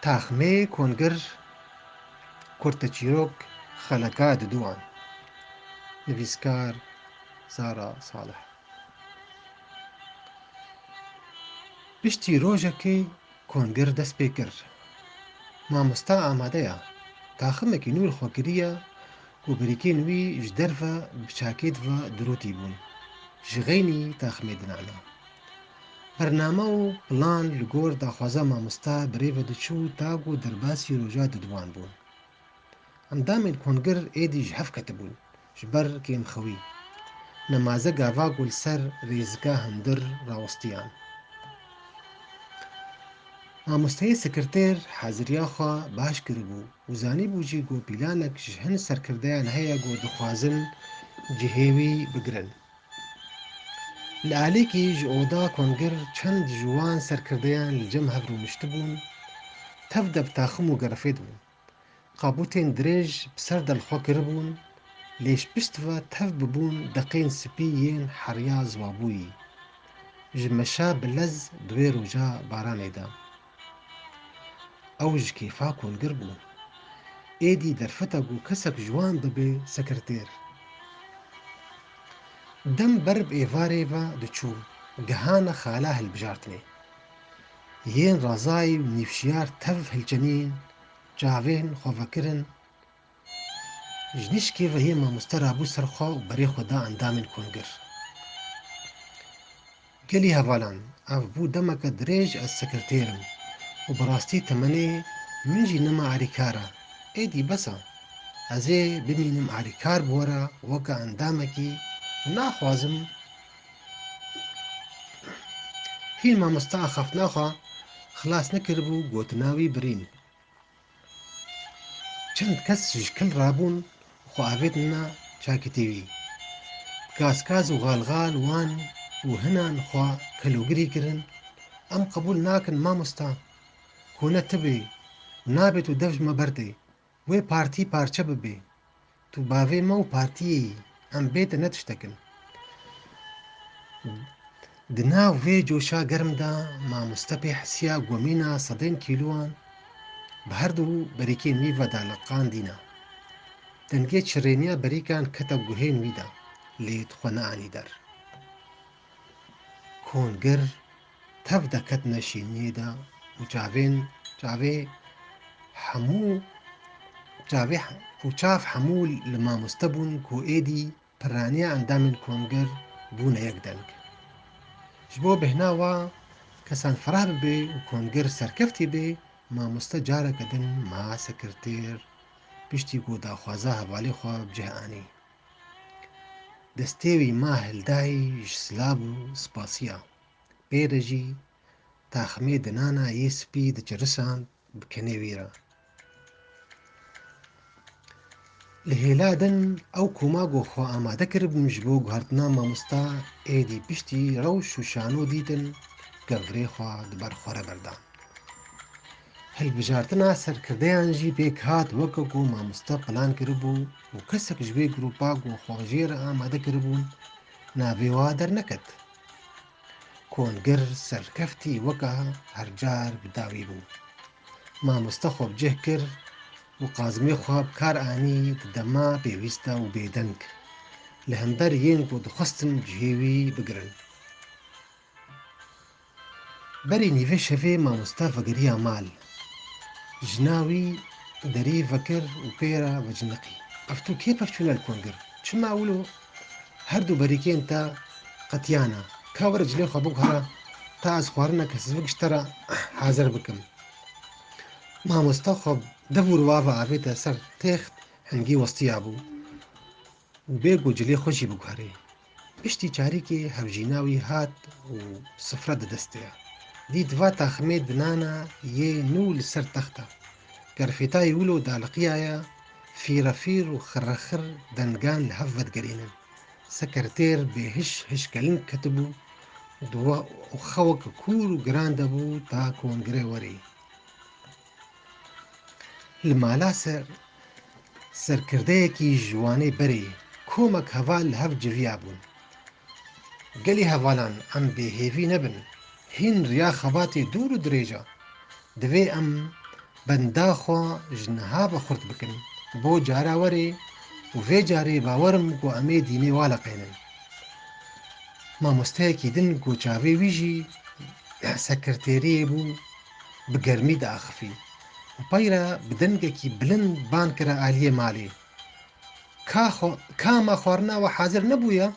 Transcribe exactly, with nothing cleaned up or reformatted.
Taxmê Kongir, kurteçîrok, Xeleka Diduwan. Nivîskar Zara Salih. Piştî rojekê Kongir dest pê kir. Mamosta amade ya. Taximekî nû li xwe kiriye ku birîkên wî ji derve bi çakêt ve dirûtî bûn. Ji xeynî taximê dinana. Bername û plan li gor daxwaza mamosta bi rê ve diçû ta ku derbasî roja Diduwan bûn. Endamên Kongir êdî ji hev ketibûn, ji ber kêmxewî. Nemaze gava ku li ser rêzika hundir rawestiyan. Mamosteyê sekretêr haziriya xwe baş kiribû û zanîbû jî ku pîlanek ji hin serkirdeyan heye ku dixwazin cihê wî bigirin. Li alîkî ji oda Kongir çend ji wan serkirdeyan li cem hev rûniştibûn, tev de bi taxim û gerefê dibûn. Qabûtên dirêj bi ser de li xwe kiribûn, lê ji pişt ve tev bibûn deqên spî yên heriya ziwabûyî. Ji meşa bi lez di wê roja baranê de. Ew ji kêfa Kongir bû. Êdî derfeta ku kesek ji wan bibe sekretêr. Dem ber bi êvarê ve diçû, gihana xala hilbijartinê. Yên razayî û nîvşiyar tev hilçenîn, çavên xwe vekirin. Ji nişkê ve yê mamoste rabû ser xwe û berê xwe da endamên Kongir. Gelî hevalan, ev bû demeke dirêj ez sekretêr im û bi rastî temenê min jî nema alîkar e. Êdî bes e. Ez ê bimînim alîkar bi we re weke endamekî û naxwazim. Hîn mamoste axaftina xwe xilas nekiribû, gotina wî birîn. Çend kes ji kil rabûn û xwe avêtine çakitê wî. Bi kazkaz û xalxal wan û hinan xwe kelogirî kirin. Em qebûl nakin mamosta. Ku ne tu bê, nabe tu dev ji me berdê. Wê partî parçe bibe. Tu bavê me û partiyê yî, em bê te ne tiştek in. Di nav vê coşa germ de mamoste pê hisiya gomîna sedên kîloan bi her du berîkên wî ve daliqandîne. Dengê çirêniya berîkan kete guhên wî de, lê di xwe neanî der. Kongir tev de ketine şîniyê de û çavên, çavê hemû, çavê he-, û çav hemû li mamoste bûn ku êdî piraniya endamên Kongir bûne yek deng. Ji bo bêhna wa kesan ferah bibe û Kongir serkeftî bê, mamoste careke din ma sekirtêr, piştî ku daxwaza hevalê xwe bi cih anî. Destê wî ma hildayî ji silav û spasiya. Pê re jî taximê dinana yê spî diçirisand bi kenê wî re. Li hêla din ew koma ku xwe amade kiribûn ji bo guhertina mamosta, êdî piştî rewş û şano dîtin, gevrê xwe di ber xwe re berdan. Hilbijartina serkirdeyan jî pêk hat weke ku mamoste plan kiribû û kesek ji wê grûpa ku xwe jê re amade kiribûn, navê wa derneket. Kongir serkeftî weke her car bi dawî bû. Mamoste xwe bi cih kir û qazimê xwe bi kar anî di dema pêwîst de û bêdeng, li hember yên ku dixwestin cihê wî bigirin. Berî nîvê şevê mamoste vegeriya mal. Jina wî derî vekir û pê re veciniqî. Ev tu kê pevçûne li Kongir? Çima wilo her du berîkên te qetiyane? Ka were cilê xwe biguhere, ta ez xwarineke sivik ji te re hazir bikim. Mamoste xwe dev û riwa ve avête ser têxt, hingî westiya bû û bê ku cilê xwe jî biguherê. Piştî çarîkê hevjîna wî hat û sifre di destê ye. Dît va taximê dinana yê nû li ser texta. Gerfêtayî wilo daliqiyaye, fîrefîr û xirrexir dengan li hev vedigerînin. Sekertêr bêhiş hişkelin ketibû û xeweke kûr û giran de bû ta kongirê werê. Li mala ser, serkirdeyekî ji wanê berê komek heval li hev civiya bûn. Gelî hevalan, em bêhêvî nebin. Hîn riya xebatê dûr û dirêj e. Divê em benda xwe ji niha ve xurt bikin. Bo cara werê û vê carê bawerim ku em ê dînê waleqênin. Mamosteyekî din ku çavê wî jî sekreteriyê bû, bi germî diaxifî û peyre bi dengekî bilind ban kire aliyê malê. Ka xwe-, ka ma xwarina we hazir nebûye,